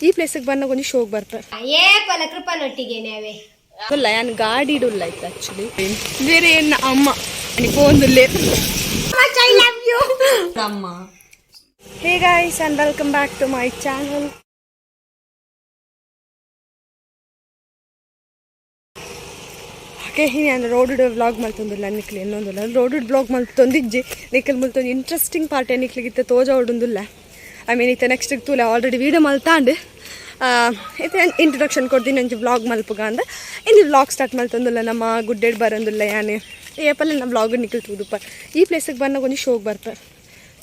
ಈ ಪ್ಲೇಸಿಗೆ ಬಂದಾಗ ಒಂಜಿ ಶೋಕ್ ಬರ್ಪೆ. ಏಪಲ ಕೃಪನೊಟ್ಟಿಗೆನೆ ಅವೇ. ಉಲ್ಲ ಯಾನ್ ಗಾಡಿಡ್ ಉಲ್ಲ ಇತ್ತು ಆಕ್ಚುಲಿ. ಬೇರೆ ಏನ ಅಮ್ಮ ಫೋನ್. I love you. ಅಮ್ಮ. Hey guys, and welcome back to my channel. Okay, ನಾನು ರೋಡ್ ವ್ಲಾಗ್ ಮಲ್ತೊಂದಿಲ್ಲ ನಿಕ್ಲಿ ಇನ್ನೊಂದಿಲ್ಲ. ರೋಡ್ ವ್ಲಾಗ್ ಮಲ್ತೊಂದಿಜ್ಜಿ ನಿಕ್ಕಲ್ ಮುಲ್ತೊಂದು ಇಂಟ್ರೆಸ್ಟಿಂಗ್ ಪಾರ್ಟ್ ನಿಕ್ಲಿಗಿತ್ತ ತೋಜ ಹೊಡೊಂದಿಲ್ಲ. I mean, ಇತ್ತೆ ನೆಕ್ಸ್ಟ್ ತೂಲೆ, ಆಲ್ರೆಡಿ ವೀಡಿಯೋ ಮಲ್ತಾಂಡ್. ಇತ್ತೆ ಇಂಟ್ರೊಡಕ್ಷನ್ ಕೊಡ್ತೀನಿ ಒಂಜಿ ವ್ಲಾಗ್ ಮಲ್ಪುಗ ಅಂದ. ಇನ್ನು ವ್ಲಾಗ್ ಸ್ಟಾರ್ಟ್ ಮಲ್ತೊಂದಿಲ್ಲ. ನಮ್ಮ ಗುಡ್ಡೆಡ್ ಬರೋಂದಿಲ್ಲ ಯಾನೆ ಏಪಲ್ಲ ನಮ್ಮ ವ್ಲಾಗ್ ನಿಕ್ಕಲ್ ತೂದುಪ್ಪ. ಈ ಪ್ಲೇಸಿಗೆ ಬಂದಾಗ ಒಂಜಿ ಶೋಕ್ ಬರ್ಪೆ.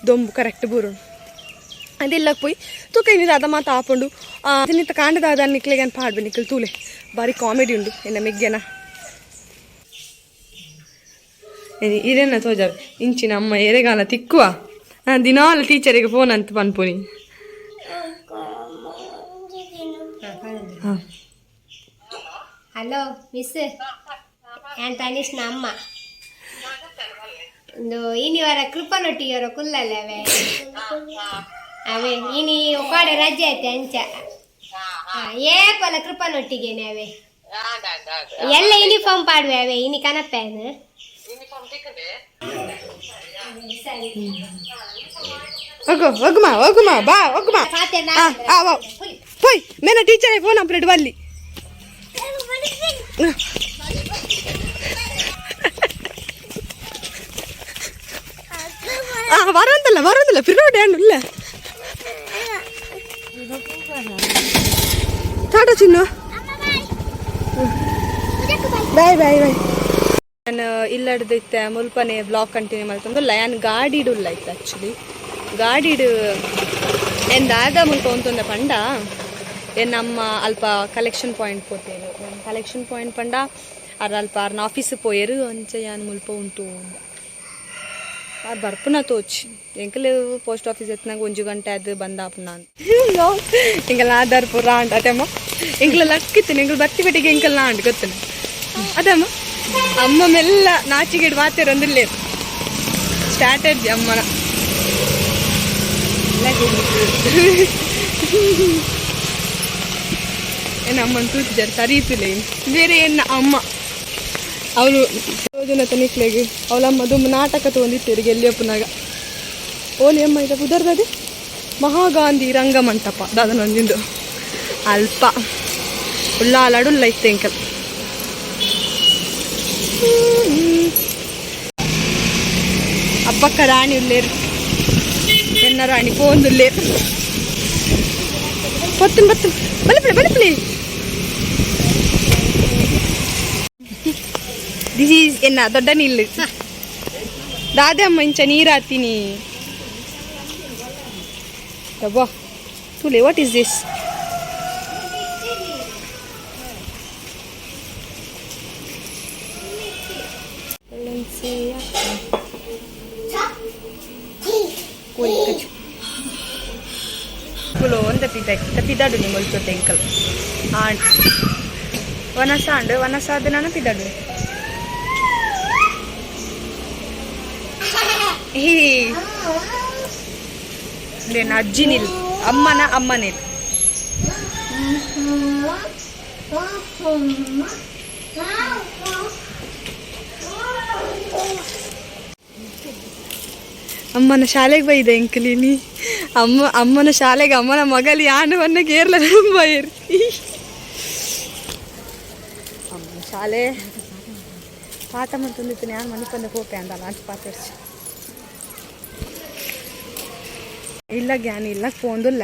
ದೊಂಬು ಕರೆಕ್ಟ್ ಬೂರು ಅದೆಲ್ಲ ಪೋಯಿ ತೂಕ ಇನಿ ದಾದ ಮಾತ ಆಪುಂಡು. ನಿತ್ತ ಕಾಂಡ ದಾದ ನಿಕ್ಲೆಗೆ ಅನ್ಪ ಪಾಡ್ಬೆ. ನಿಕ್ಕಲ್ ತೂಲೆ, ಬಾರಿ ಕಾಮಿಡಿ ಉಂಡು ಎನ್ನ ಮೆಗ್ಗೆನ. ಇರೇನ ತೋಜಾವೆ ಇಂಚಿನ ಅಮ್ಮ ಎರೆಗಾಲ ತಿಕ್ಕುವ. ನಾನು ದಿನಾಲ ಟೀಚರಿಗೆ ಫೋನ್ ಅಂತ ಪನ್ಪುನಿ. ಹಾಂ. ಹಲೋ ಮಿಸ್, ಯಾನ್ ತನಿಷ್ನ ಅಮ್ಮ. ಒಂದು ಇನಿ ವಾರ ಕೃಪನೊಟ್ಟಿಗೆ ಅವರ ಕುಲ್ಲಲ್ಲ ಅವೇ ಅವೇ. ಇನಿ ಒಕಾಡೆ ರಜೆ ಐತೆ ಅಂಚ. ಏಪಲ ಕೃಪನೊಟ್ಟಿಗೆನೆ ಅವೇ. ಎಲ್ಲ ಯೂನಿಫಾರ್ಮ್ ಪಾಡುವೆ ಅವೇ ಇನಿ ಕನಪೇನು. ಸರಿ. ಹೋಗು ಹೋಗುಮ ಹೋಗುಮ ಬಾ ಹೋಗುಮ. ಆ ಆ ಪೋಯ್ ಮೇನ teacher phone operate ಬಲ್ಲಿ. ಆ ಬರೋಂದಲ್ಲ ಬರೋಂದಲ್ಲ ಪಿರೋಡ್ ಇಲ್ಲ. ಟಾಟಾ ಚಿನ್ನು, ಬಾಯ್ ಬಾಯ್ ಬಾಯ್. ನಾನು ಇಲ್ಲಡ್ದಿತ್ತೆ ಮುಲ್ಪನೆ ವ್ಲಾಗ್ ಕಂಟಿನ್ಯೂ ಮಲ್ತೊಂದುಲ್ಲ. ಯಾನ್ ಗಾಡಿಡ್ ಉಲ್ಲ ಇತ್ತು ಆಕ್ಚುಲಿ. ಗಾಡಿಡ್ ಏನ್ ದಾದ ಮುಲ್ಪ ಉಂತೊಂದ ಪಂಡ, ಏನ್ ನಮ್ಮ ಅಲ್ಪ ಕಲೆಕ್ಷನ್ ಪಾಯಿಂಟ್ ಪೋತೇರು. ಕಲೆಕ್ಷನ್ ಪಾಯಿಂಟ್ ಪಂಡ ಅರ್ ಅಲ್ಪ ಅರ್ನ ಆಫೀಸ್ ಪೋಯೆರು. ಅಂಚ ಯಾನ್ ಮುಲ್ಪ ಉಂಟು. ಆರ್ ಬರ್ಪುನ ತೋಚ್ ಎಂಕಲ್ ಪೋಸ್ಟ್ ಆಫೀಸ್ ಎತ್ನಾಗ ಒಂಜಿ ಗಂಟೆ ಅದು ಬಂದಾಪುನ. ಎಂಕಲ್ ಆಧಾರ್ ಪೂರ ಅಂಡ್ ಅದೇಮ್ಮ. ಎಂಕಲ ಲಕ್ಕಿತ್ತು, ಎಂಕಲ್ ಬತ್ತಿ ಪೆಟ್ಟಿಗೆ ಎಂಕಲ್ ನಾಂಡ್ ಗೊತ್ತನ ಅದಮ್ಮ. ಅಮ್ಮ ಮೆಲ್ಲ ನಾಚಿಗೆಡ್ ಮಾತೇರೊಂದಿಲ್ಲೇರು. ಸ್ಟ್ರಾಟಜಿ ಅಮ್ಮನ. ಏನ ಅಮ್ಮನ ತೂತಿದ್ದಾರೆ ಸರಿ. ಬೇರೆ ಏನ ಅಮ್ಮ ಅವಳು ಯೋಜನೆ ತನಿಕ್ಲೆಗ್ ಅವಳಮ್ಮ ದುಂಬು ನಾಟಕ ತೊಗೊಂಡಿತ್ತೇರಿಗೆ ಎಲ್ಲಿಯಪ್ಪನಾಗ ಓಲಿ ಅಮ್ಮ. ಇದ ಪುದರ್ದದೆ ಮಹಾಗಾಂಧಿ ರಂಗಮಂಟಪ ದಾದನೊಂದಿಂದು. ಅಲ್ಪ ಉಳ್ಳಾಲಡುಲ್ಲ ಇತ್ತೆ ಎಂಕಲ್. ಅಪ್ಪಕ್ಕ ರಾಣಿ ಉಲ್ಲೇರು, ಎನ್ನ ರಾಣಿ ಪೋಂದುಲ್ಲೇರು. ಬತ್ತನ್ ಬತ್ತನ್, ಬಲಪಳೆ ಬಲಪಳೆ. This is ಎನ್ನ ದೊಡ್ಡ ನಿಲ್ಲು. ದಾದೆ ಅಮ್ಮ ಇಂಚ ನೀರಾತೀನಿ ಯವ್ವ. ತುಲೆ, what is this? ಕುಲೋ ಒಂದ ಪಿದ ಪಿದಾಡು ನಿ ಮುಲ್ತು ಟೆಂಕಲ್ ಆಂಡ್ ವನಸ ಅಂಡ್ ವನಸ ಆದ ನಾನು ಪಿದಾಡು. ಹೀ ಅಜ್ಜಿ ನಿಲ್, ಅಮ್ಮನ ಅಮ್ಮ ನಿಲ್. ಅಮ್ಮನ ಶಾಲೆಗೆ ಬೈದೆ ಎಂಕಲಿನಿ. ಅಮ್ಮ ಅಮ್ಮನ ಶಾಲೆಗೆ ಅಮ್ಮನ ಮಗಲಿ ಯಾನು ಬನ್ನ ಕೇರಳ ಬೈರ್. ಅಮ್ಮನ ಶಾಲೆ ಪಾಠ ಮಾಡ್ತಂದಿತ್ತು. ಯಾನು ಮನೆ ಬಂದ ಹೋಪೆ ಅಂದಲ್ಲ ಅಂತ ಪಾತಿರ್ಚಿ ಇಲ್ಲ. ಜ್ಞಾನ ಇಲ್ಲ ಪೋಂದುಲ್ಲ.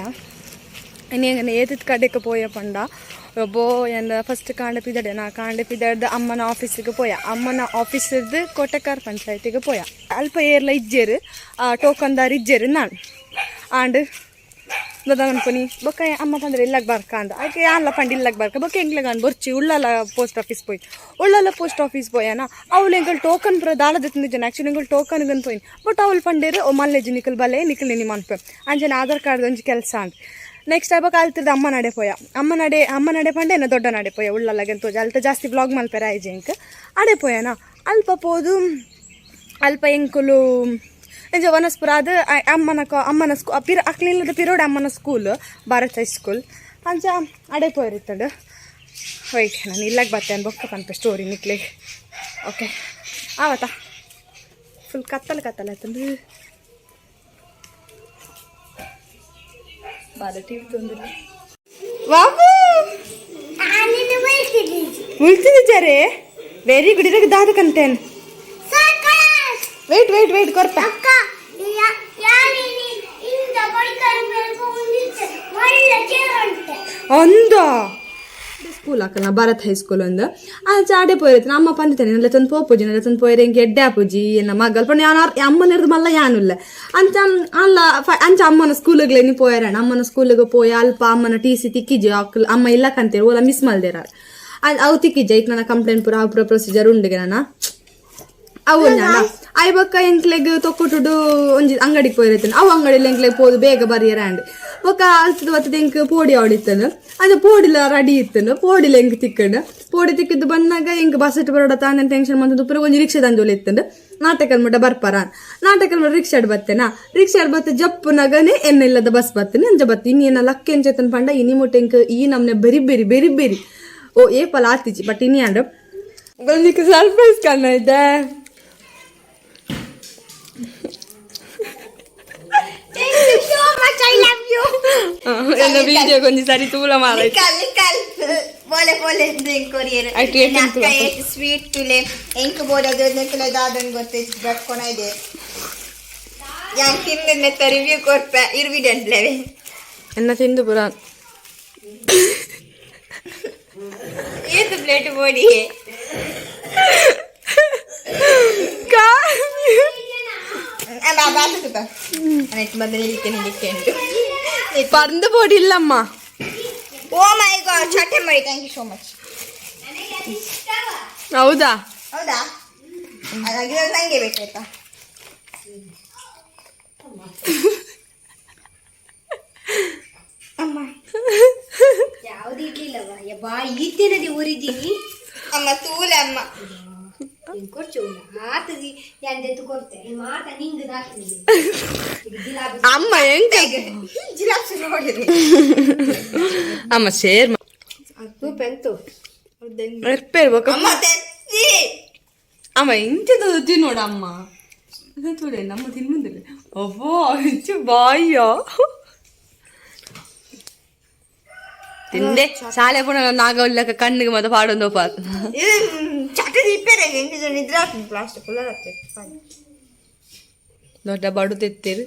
ಇನ್ನು ಏತಿತ್ ಕಡೆಗೆ ಪೋಯ ಪಂಡ ಒಬ್ಬೋ ಎಂದ ಫಸ್ಟ್ ಕಾಂಡ ಪಿದಡೆ ನಾ ಕಾಂಡ ಪಿದಡ್ದ ಅಮ್ಮನ ಆಫೀಸಿಗೆ ಪೋಯ. ಅಮ್ಮನ ಆಫೀಸದ್ದು ಕೋಟೆಕಾರ್ ಪಂಚಾಯತಿಗೆ ಪೋಯ. ಅಲ್ಪ ಏರ್ಲ ಇಜ್ಜೇರು, ಟೋಕನ್ದಾರ್ ಇಜ್ಜೇರು. ನಾನು ಆಂಡ್ ದಾದ ಅನ್ಕೊನಿ ಬೊಕ್ಕ ಅಮ್ಮ ಪಂದ್ರೆ ಇಲ್ಲಾಗ ಬರ್ಕ ಅಂದ. ಆಕೆ ಯಾನ್ಲ ಪಂಡ ಇಲ್ಲಾಗ ಬರ್ಕ. ಬೊಕ್ಕ ಎಂಕ್ಲೆಗ್ ಬೊರ್ಚಿ ಉಳ್ಳಾಲ ಪೋಸ್ಟ್ ಆಫೀಸ್ ಪೋಯ್. ಉಳ್ಳಾಲ ಪೋಸ್ಟ್ ಆಫೀಸ್ ಪೋಯನ, ಅವಳು ಎಂಕಲ್ ಟೋಕನ್ ಪೂರ ದಾಳ ದೆತ್ತೊಂದಿಜ್ಜನ. ಆಕ್ಚುಲಿ ಎಂಕಲ್ ಟೋಕನ್ ಗಂತ ಪೋಯಿನ್. ಬಟ್ ಅವಳು ಪಂಡೇರು, ಓ ಮಲ್ಲೆಜ್ಜಿ ನಿಕಲ್ ಬಲೆ ನಿಕಲ್ ನಿನಿ ಮನ್ಪೆ ಅಂಚನೆ ಆಧಾರ್ ಕಾರ್ಡ್ ಒಂಜಿ ಕೆಲಸ ಅಂದ್. ನೆಕ್ಸ್ಟ್ ಆಬೊಕ ಅಲ್ತಿರ್ದ ಅಮ್ಮ ನಡೆ ಪೋಯ. ಅಮ್ಮ ನಡೆ, ಅಮ್ಮ ನಡೆ ಪಂಡ ಎನ್ನ ದೊಡ್ಡ ನಡೆ ಪೋಯ. ಉಳ್ಳಾಲಗೆನ್ ತೋಜ ಅಲ್ತ ಜಾಸ್ತಿ ವ್ಲಾಗ್ ಮಲ್ಪೆರ ಆಯ್ಜಿ ಎಂಕ್. ಅಡೆ ಪೋಯನ, ಅಲ್ಪ ಪೋದು ಅಲ್ಪ ಎಂಕುಲು ಎಂಚ ವನಸ್ಪುರ ಅದು ಅಮ್ಮನ ಅಮ್ಮನ ಸ್ಕೂ ಪಿರ ಅಕ್ಲಿಲ್ಲದ ಪಿರೋಡ್ ಅಮ್ಮನ school Bharat high school. ಅಂಚ ಅಡೆ ಪೋಯಿರ್ತಂಡು. ವೈಟ್, ನಾನು ಇಲ್ಲಾಗ ಬರ್ತೇನೆ, ಬೊಕ್ಕ ಪನ್ಪೆ ಸ್ಟೋರಿ ನಿಕ್ಲೆಗ್. ಓಕೆ, ಆವತ್ತ ಫುಲ್ ಕತ್ತಲು ಕತ್ತಲ ಆಯ್ತಂದು. ಬಾದ ಟಿವಿ ತೊಂದಿಲ್ಲ. ಬಾಬು ಉಳ್ತಿದ್ದಾರೆ, ವೆರಿ ಗುಡ್. ಇರಾಗ ದಾದ ಕಂತೇನೆ. Wait wait wait, Koratla. ಒಂದು ಸ್ಕೂಲ್ ಹಾಕಲ್ಲ, ಭಾರತ್ ಹೈಸ್ಕೂಲ್ ಒಂದು ಆಚೆ ಆಡೆ ಪೋಯಿರುತ್ತೆ. ಅಮ್ಮ ಪಂದಿತ್ತೇನೆ, ನಲ್ಲ ತಂದು ಪೋಪುಜಿ, ನಲ್ಲ ತಂದು ಪೋಯಿರೆ ಇಂಕ ಎಡ್ಡೆ ಆಪುಜಿ ಎನ್ನ ಮಗಲ್ ಪಂಡ. ಯಾನ್ ಅಮ್ಮನ ಹಿಡ್ದು ಮಲ್ಲ ಯಾನುಲ್ಲ ಅಂಚ ಅಲ್ಲ. ಅಂಚ ಅಮ್ಮನ ಸ್ಕೂಲಿಗೆ ನೀ ಪೋಯರಣ. ಅಮ್ಮನ ಸ್ಕೂಲಿಗೆ ಪೋಯ ಅಲ್ಪ ಅಮ್ಮನ ಟಿಸಿ ತಿಕ್ಕಿಜಿ. ಅಕ್ಲ್ ಅಮ್ಮ ಇಲ್ಲ ಕಂತೇರು, ಓಲ ಮಿಸ್ ಮಲ್ದೇರ, ಅವು ತಿಕ್ಕಿಜ. ಐಕ್ ನನ್ನ ಕಂಪ್ಲೇಂಟ್ ಪೂರ, ಅವು ಪೂರ ಪ್ರೊಸೀಜರ್ ಉಂಡಿಗೆ ನನ್ನ ಅವು ನಾನು ಆಯ್ ಬೊಕ್ಕ ಎಂಕ್ಲೆಗ್ ತೊಕ್ಕೊಟುಡು ಒಂಜಿ ಅಂಗಡಿಗೆ ಪೋಯಿರ್ತೇನೆ. ಅವು ಅಂಗಡಿಲಿ ಎಂಕ್ಲೆಗ್ ಪೋದು ಬೇಗ ಬರಿಯರ ಅಂಡ್ ಬೊಕ್ಕ ಅಲ್ತದ ಬತ್ತದ. ಎಂಕ್ ಪೋಡಿ ಆಡಿತ್ತನು, ಅದು ಪೋಡಿಲ ರೆಡಿ ಇತ್ತನು. ಪೋಡಿಲ ಎಂಕ್ ತಿಕ್ಕಂಡು. ಪೋಡಿ ತಿಕ್ಕಿದ್ದು ಬಂದಾಗ ಎಂಕ್ ಬಸ್ ಬರೋಡ ತಾನೆ ಟೆನ್ಷನ್ ಮಂತದ್ದು ಪೂರ. ಒಂಜಿ ರಿಕ್ಷಾ ದಂಜೋಲಿ ಇತ್ತಂಡು, ನಾಟಕಲ್ ಮುಟ್ಟ ಬರ್ಪರ. ನಾಟಕಲ್ ಮುಟ್ಟ ರಿಕ್ಷಾಡ್ ಬತ್ತೇನಾ, ರಿಕ್ಷಾಡ್ ಬತ್ತ ಜಪ್ಪುನಗನೆ ಎನ್ನ ಇಲ್ಲದ ಬಸ್ ಬತ್ತೇನೆ. ಅಂಚ ಬತ್ತಿ ಇನ್ನು ಏನ ಲಕ್ಕ ಎಂಚೆತ್ತನ್ ಪಂಡ, ಇನಿ ಮುಟ್ಟ ಎಂಕ್ ಈ ನಮ್ನೆ ಬೆರಿ ಬೆರಿ ಬೆರಿ ಬೆರಿ ಓ ಏಪಲ ಆತಿಜಿ. ಬಟ್ ಇನಿ ಅಂಡ್ ನೀಕು ಸರ್ಪ್ರೈಸ್ ಕಣ್ಣ ಇದೆ. Thank you so much, I love you. ಎನ್ನ ವಿಡಿಯೋ ಕೊಂಚ ಸರಿ ತೂಲ ಮಾರ. ನಿಕಲ್ ನಿಕಲ್, ಪೋಲೆ ಪೋಲೆ ಕೊರಿಯರ್. ಐಟ್ ಏಟ್ ಉಂಟು. ಸ್ವೀಟ್ ತುಲೆ ಎಂಕ್ ಬೋಡದು ನೆಕ್ಕಲ ದಾದನ್ ಗೊತ್ತೈತಿ, ಬರ್ಕೊಣ ಇದೆ. ಯಾನ್ ತಿಂದ ನೆತ್ತ ರಿವ್ಯೂ ಕೊರ್ಪೆ ಇರ್ವಿಡಂಟ್ಲೇವೆ. ಎನ್ನ ತಿಂದು ಪುರ. ಏತು ಪ್ಲೇಟ್ ಬೋಡಿ? ಬಂದ ನಿಲ್ಲಿಕ್ಕೆ ನಿಲ್ಲಿಕ್ಕೆ ಉಂಟು. ಪರ್ದು ಪೋಡಿ ಇಲ್ಲಮ್ಮ. ಓ ಮೈ ಗಾಡ್, ಚಟ್ಟೆ ಮಾಡಿ. Thank you so much. ಹೌದಾ? ಹೌದಾ? ಹಾಗಾಗಿ ನಂಗೆ ಬೇಕಾಯ್ತಾ? ಅಮ್ಮ. ಯಾವ್ದು ಇಡ್ಲಿಲ್ಲವ ಯಬ್ಬಾ, ಈ ತಿನ್ನದಿ ಊರಿದ್ದೀನಿ. ಅಮ್ಮ, ತೂಲೆ ಅಮ್ಮ. ಕೊರ್ಚು ಆತದಿ ಎಂದೆತ್ತು ಕೊರ್ತೆ ಮಾತ ನಿಂಗ್ ದಾಕ್ತೀನಿ. ಅಮ್ಮ ಎಂಕ ಜಿಲಾಪ್ಸಿ ನೋಡಿರಿ. ಅಮ್ಮ ಶೇರ್ ಪೆಂತು. ಇರ್ಬೇಕು. ಅಮ್ಮ, ತೆತ್ತಿ. ಅಮ್ಮ, ಇಂಚದ ತಿನ್ನೋಡ ಅಮ್ಮ ತೋಡೆ ನಮ್ಮ ತಿನ್ನುದಿಲ್ಲ. ಅಬ್ಬೋ, ಇಂಚು ಬಾಯ್ಯ ತಿಂದೆ. ಶಾಲೆ ಪುಣ ನಾಗವಲ್ಲಕ ಕಣ್ಣಿಗೆ ಮತ್ತೆ ಪಾಡೊಂದು ಪಾರ್. ಇದು ಚಟ್ಟೆ ಇಪ್ಪೇರೆ ಎಂಟು ನಿದ್ರೆ ಆಗ್ತದೆ, ಪ್ಲಾಸ್ಟಿಕ್ ಫುಲ್ ಆಗ್ತದೆ. ದೊಡ್ಡ ಬಡು ತೆತ್ತೀರಿ.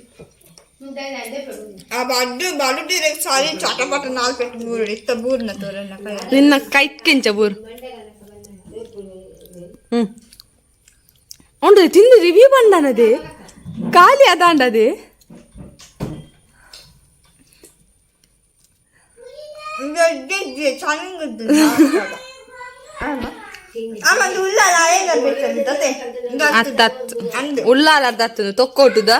ಆ ಬಡ್ಡು ಬಡು ಸಾರಿ ಚಟ ಪಟ ನಾಲ್ಕು ಪೆಟ್ಟು ಬೂರು ಇತ್ತ ಬೂರ್ನ ತೋರನ್ನ ಕೈ. ನಿನ್ನ ಕೈಕ್ಕಿಂಚ ಬೂರು. ಉಂಡು ತಿಂದು ರಿವ್ಯೂ ಬಂಡನದೆ, ಖಾಲಿ ಅದಾಂಡದೆ. ಚೆನ್ನಾಗಿದ್ದು ಅಮ್ಮ, ಉಳ್ಳಾಲ ಬೇಕಂತತೆ. ಅತ್ತತ್ತು ಉಳ್ಳಾಲ ಅರ್ಧ ತೊಕ್ಕೋಟುದ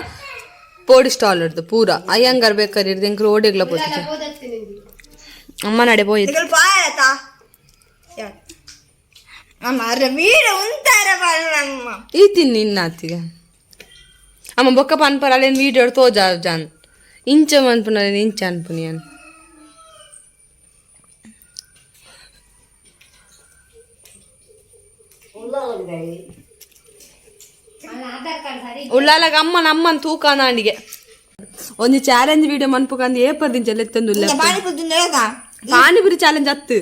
ಪೋಡಿ ಸ್ಟಾಲ್ ಹಿಡ್ದು ಪೂರ ಅಯ್ಯಂಗಾರ್ ಬೇಕಾರೆ ಹಿಡ್ದು ಎಂಕ್ ರೋಡಿಗ್ಲ ಪೋತಿದ್ದೆ. ಅಮ್ಮ ನಡೆ ಪೋಯಿತ್ತು. ಪಾಯತ ಅಮ್ಮ, ಅರೆ ಮೀರ ಉಂತಾರ ಅಮ್ಮ. ಈ ತಿನ್ನಿ ಇನ್ನಾತಿಗೆ ಅಮ್ಮ. ಬೊಕ್ಕ ಪನ್ಪರ ಅಲ್ಲೇನು ವೀಡಿಯೋ ತೋಜ ಜಾನ್ ಇಂಚ ಮನ್ಪುನ ಇಂಚ ಅನ್ಪುನಿ ಅನ್. ಆಧಾರ್ ಕಾರ್ಡ್ ಸರಿ. ಉಳ್ಳಾಲಗ ಅಮ್ಮನ ಅಮ್ಮನ ತೂಕ ನಾಣಿಗೆ ಒಂಜಿ ಚಾಲೆಂಜ್ ವಿಡಿಯೋ ಮನ್ಪುಕಂದು ಏಪರ್ ದಿಂಚ ಲೆತ್ತೊಂದು. ಪಾನಿಪುರಿ ತಿನ್ನೋದ. ಪಾನಿಪುರಿ ಚಾಲೆಂಜ್ ಅತ್ತು,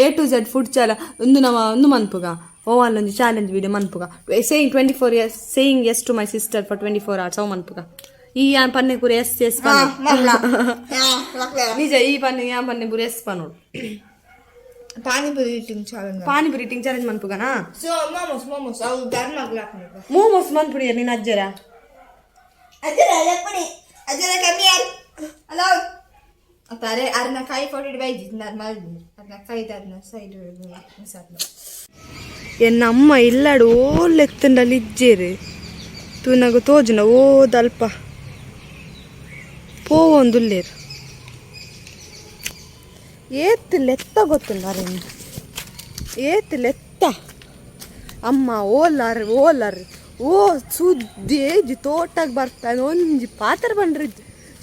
A to Z food challenge ಒಂದು ನಮ್ಮ ಒಂದು ಮನ್ಪುಗ. ಓ, ಅಲ್ಲೊಂದು challenge video ಮನ್ಪುಗ, saying 24 years, saying yes to my sister for 24 hours. ಅವು ಮನ್ಪುಗ. ಈ ಯಾನ್ ಪನ್ನೆ ಪೂರ ಎಸ್ ಎಸ್. ನಿಜ, ಈ ಪನ್ನೆ ಯಾನ್ ಪನ್ನೆ ಪೂರ ಎಸ್ ಪನ್ನೋಡು. Panipuri eating challenge. Panipuri eating challenge ಮನ್ಪುಗನಾ? So momos momos ಅವು ಧರ್ಮ. ಮೋಮೋಸ್ ಮನ್ಪುಡಿ ನಿನ್ನ ಅಜ್ಜರ. ಅಜ್ಜರ ಅಲ್ಲಪ್ಪಣಿ, ಅಜ್ಜರ ಕಮ್ಮಿ ಯಾರು ಅಲ್ಲ. ಅರೆ ಅರ್ನ ಕಾಯಿ ಫೋಟೋ ಬೈಜಿ ನಾರ್ಮಲ್ ಅರ್ನ ಕೈ ಅರ್ನ ಸೈಡ್ ಮಿಸಾದ್ನ. ಎನ್ನ ಅಮ್ಮ ಇಲ್ಲಾಡು ಓಲೆತ್ತಂಡಲ್ಲಿ ಇಜ್ಜೇರು ತೂನಗ ತೋಜುನ ಓದಲ್ಪ ಪೋವೊಂದುಲ್ಲೇರು. ಏತ್ ಲೆತ್ತ ಗೊತ್ತುಂಡಾರೆ, ಏತ್ ಲೆತ್ತ ಅಮ್ಮ. ಓಲಾರ್ ಓಲಾರ್ ಓ ಸುದ್ದಿ ಏಜಿ ತೋಟಗ್ ಬರ್ತಾನೆ. ಒಂಜಿ ಪಾತ್ರ ಬಂಡ್ರಿ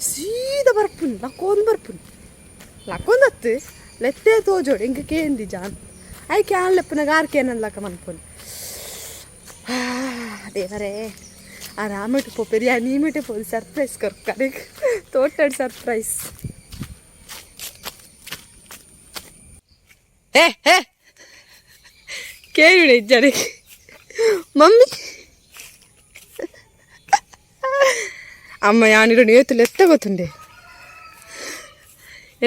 ಸೀದಾ ಬರ್ಪುನ್ ಲಕ್ಕೊಂದು ಬರ್ಪುನ್. ಲಕ್ಕೊಂದತ್ತು ಲೆತ್ತೆ ತೋಜೋಡು ಇಂಕ ಕೇಂದಿ ಜಾನ್ ಐಕೆ ಆನ್ ಲೆಪ್ಪುನಾಗ ಆರ್ಕೆ ಏನನ್ಲಕ್ಕ ಮನ್ಪುನು. ದೇವರೇ, ಆರಾಮಟ್ಟು ಪೋಪೆರಿ. ನೀಮಿಟ್ಟೆ ಪೋದು ಸರ್ಪ್ರೈಸ್ ಕೊರ್ತಾರೆ ತೋಟಡ್ ಸರ್ಪ್ರೈಸ್. ಏ ಹೇ, ಕೇಳಿ ಇಜ್ಜಾರೆ ಮಮ್ಮಿ ಅಮ್ಮ ಯಾನಿಡು ಏತು ಲೆತ್ತ ಗೊತ್ತುಂಡೆ.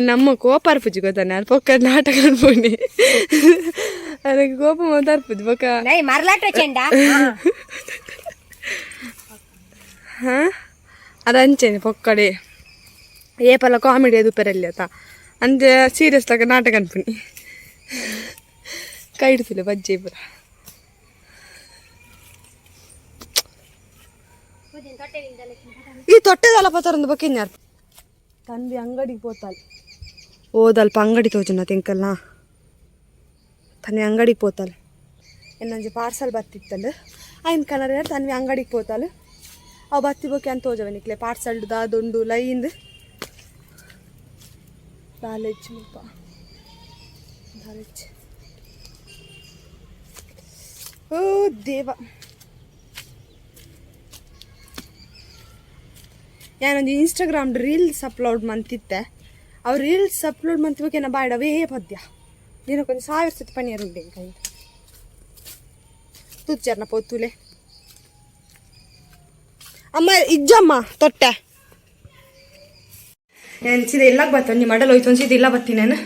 ನಮ್ಮ ಕೋಪ ಅರ್ಪುಜಿ ಗೊತ್ತಾನೆ. ಅದು ಪೊಕ್ಕ ನಾಟಕ ಅನ್ಪುಂಡಿ, ಅದಕ್ಕೆ ಕೋಪ ಮಾತ್ರ ಅರ್ಪುಜಿ ಬೊಕ್ಕ. ನೈ ಮರ್ಲಾಟ ಚೆಂಡ. ಹಾಂ, ಅದು ಪೊಕ್ಕಡೆ ಏಪಲ ಕಾಮಿಡಿ ಅದು ಪೆರಲ್ಲಿ ಆತ ಅಂದೆ ಸೀರಿಯಸ್ ತಗ ನಾಟಕ ಅನ್ಪುನಿ. ಕೈ ಹಿಡ್ತಿಲ್ಲ ಬಜ್ಜೆ ಪೂರ. ಈ ತೊಟ್ಟೆದಲ್ಲ ಪತ್ತರಂದು ಬೊಕ್ಕ ತನ್ವಿ ಅಂಗಡಿಗೆ ಪೋತಾಲ್. ಓದಲ್ಪ ಅಂಗಡಿ ತೋಜುನ ತಿಂಕಲ್ನ. ತನ್ವಿ ಅಂಗಡಿಗೆ ಪೋತಾಲ್. ಇನ್ನೊಂಜಿ ಪಾರ್ಸಲ್ ಬತ್ತಿತ್ತಲ್ಲ, ಐನ್ ಕನರ. ತನ್ವಿ ಅಂಗಡಿಗೆ ಪೋತಾಲ್. ಅವು ಬತ್ತಿ ಬೊಕ್ಕೆ ಅಂತ ತೋಜವೆ ನಿಕ್ಲೆ ಪಾರ್ಸಲ್ ದಾದುಂಡು ಲೈಂದ್ ದಾಲೆಚ್ಚು ಮುಲ್ಪ ದಾಲೆಚ್ಚು. ಓ ದೇವ, ಯಾನೊಂದು ಇನ್ಸ್ಟಾಗ್ರಾಮ್ ರೀಲ್ಸ್ ಅಪ್ಲೋಡ್ ಮಂತಿತ್ತೆ. ಅವು ರೀಲ್ಸ್ ಅಪ್ಲೋಡ್ ಮಂತಿಬೇಕೇನ ಬಾಯ್ಡವೇ ಪದ್ಯ ದಿನಕ್ಕೊಂದು 1000 ಸತಿ ಪನಿಯರ್ ಉಂಡೆ ಇಂಕ ತುಚ್ಚರ್ನ ಪೊತ್ತುಲೆ. ಅಮ್ಮ ಇಜ್ಜಮ್ಮ ತೊಟ್ಟೆ ಎನ್ಸಿದೆ ಇಲ್ಲಾಗ ಬತ್ತ ಒಂಜಿ ಮಡಲ್ ಹೋಯ್ತು. ಒಂದ್ಸಿದ ಇಲ್ಲ ಬತ್ತೀನಿ ನಾನು.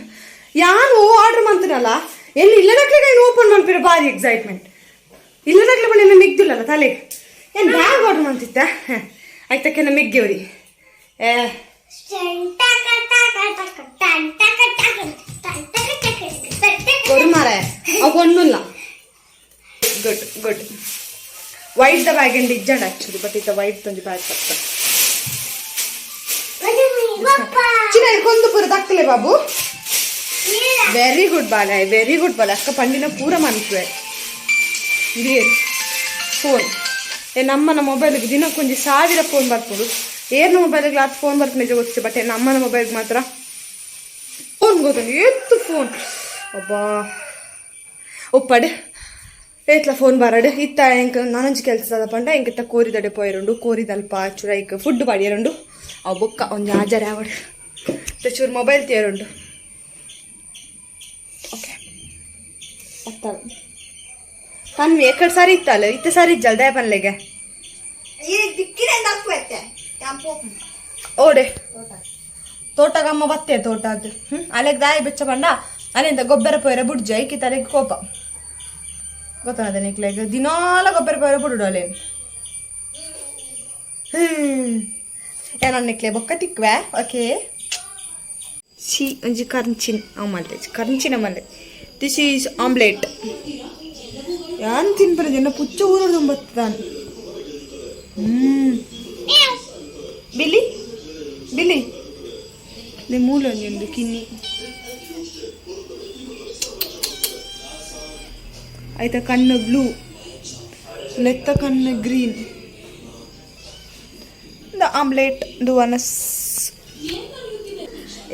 ಯಾನು ಆರ್ಡರ್ ಮಂತನಲ್ಲ ಎಲ್ಲಿ ಇಲ್ಲದಕ್ಲೆ ಏನು ಓಪನ್ ಮಾಡ್ಪಿರ, ಭಾರಿ ಎಕ್ಸೈಟ್ಮೆಂಟ್. ಇಲ್ಲದಕ್ಲೆ ಬಳಿ ಮಿಗ್ದಿಲ್ಲಲ್ಲ ತಲೆಗೆ. ಏನು ಬ್ಯಾಗ್ ಆರ್ಡರ್ ಮಾಡ್ತಿತ್ತ ಆಯ್ತಕ್ಕೆ ಮಿಗ್ಗಿವ್ರಿ ಏ. ಕೊರು ಮಾರಾಯ, ಅವು ಒಣ್ಣುಲ್ಲ. Good good. White the bag and ಇಜ್ಜಂಡ ಆಕ್ಚುಲಿ, ಬಟ್ ಇತ್ತ ವೈಟ್ ಒಂಜಿ ಬ್ಯಾಗ್ ಪತ್ತ. ಚಿನ್ನ ಕೊಂದು ಪೂರ ದಕ್ಕಲೆ ಬಾಬು. ವೆರಿ ಗುಡ್ ಬಾಲೆ, ವೆರಿ ಗುಡ್ ಬಾಲೆ. ಅಕ್ಕ ಪಂಡಿನ ಪೂರ ಮನ್ಪುವೆ. ಇದೇ ಫೋನ್ ಏ ನಮ್ಮನ ಮೊಬೈಲ್ಗೆ ದಿನಕ್ಕೊಂಜಿ 1000 ಫೋನ್ ಬರ್ಪುಂಡು. ಏರ್ನ ಮೊಬೈಲ್ಗೆ ಆತ್ ಫೋನ್ ಬರ್ಪುನ ನಿಜ ಗೊತ್ತಿದೆ, ಬಟ್ ನಮ್ಮನ ಮೊಬೈಲ್ಗೆ ಮಾತ್ರ ಫೋನ್ ಗೊತ್ತುಂಡು. ಏತ್ತು ಫೋನ್ ಅಬ್ಬಾ ಒಪ್ಪಡ್ ಏತ್ಲ ಫೋನ್ ಬರಡ್. ಇತ್ತ ಎಂಕ್ ನಾನೊಂಜಿ ಕೆಲಸ ಪಂಡ ಎಂಕಿತ್ತ ಕೋರಿದಡೆ ಪೋಯರುಂಡು. ಕೋರಿದಲ್ಪ ಚೂರ ಐಕ್ ಫುಡ್ ಪಾಡಿಯರುಂಡು. ಅವು ಬೊಕ್ಕ ಒಂಜಿ ಆಜಾರೆ ಆವಡ್ ಚೂರು ಮೊಬೈಲ್ ತೇರುಂಡು. ಓಕೆ, ಬತ್ತಾಳ ತನ್ವಿ. ಎಕ್ಕಡ್ ಸಾರಿ ಇತ್ತಲ್ಲ, ಇತ್ತ ಸಾರಿ ಇಜ್ಜಲ್ ದಯ ಪನ್ಲೆಗೆ. ಈ ದಿಕ್ಕಿನ ಹಾಕುತ್ತೆ. ಓಡೆ ತೋಟಗಮ್ಮ ಬತ್ತೆ ತೋಟದ್ದು. ಅಲೆಗ್ ದಾಯಿ ಬೆಚ್ಚ ಪಂಡ ಅಲ್ಲಿಂದ ಗೊಬ್ಬರ ಪೋಯರ ಬುಡ್ಜ ಐಕಿ ತಲೆಗೆ ಕೋಪ ಗೊತ್ತಾದ ನಿಕ್ಲೆಗ್. ದಿನಾಲ ಗೊಬ್ಬರ ಪೋಯರ ಬುಡುಡು ಅಲ್ಲೇನು. ಏನನ್ನ ನಿಕ್ಲೆ ಬೊಕ್ಕ ತಿಕ್ವೆ. ಓಕೆ, ಸಿ ಒಂಜಿ ಕರ್ಂಚಿನ ಆಮಲ್ಲೆ, ಕರ್ಂಚಿನ ಮಲ್ಲೆ. This is omelette. ಯಾನ್ ತಿನ್ಪರ ಜನ ಪುಚ್ಚ ಊರು ಬತ್ತಾನ್. ಬಿಲಿ ಬಿಲಿ ನೆ ಮೂಲ ಒಂಜಿ ಕಿನ್ನಿ ಆಯ್ತಾ. ಕಣ್ಣು ಬ್ಲೂ, ಲೆತ್ತ ಕಣ್ಣು ಗ್ರೀನ್. The omelette ದು ವನಸ್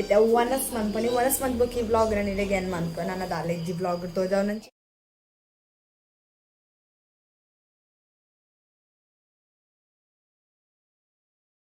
ಇತ್ತೆ ವನಸ್ ಮನ್ಪನಿ. ವನಸ್ ಮನ್ಪಕ್ಕೆ ಈ ವ್ಲಾಗ್ ನಾನು ಇಲ್ಲಿಗೆ ಏನು ಮನ್ಪ. ನನ್ನ ದಾಲೆಜ್ಜಿ ವ್ಲಾಗ್ ತೋಜಾವ್ ನಂಚಿ.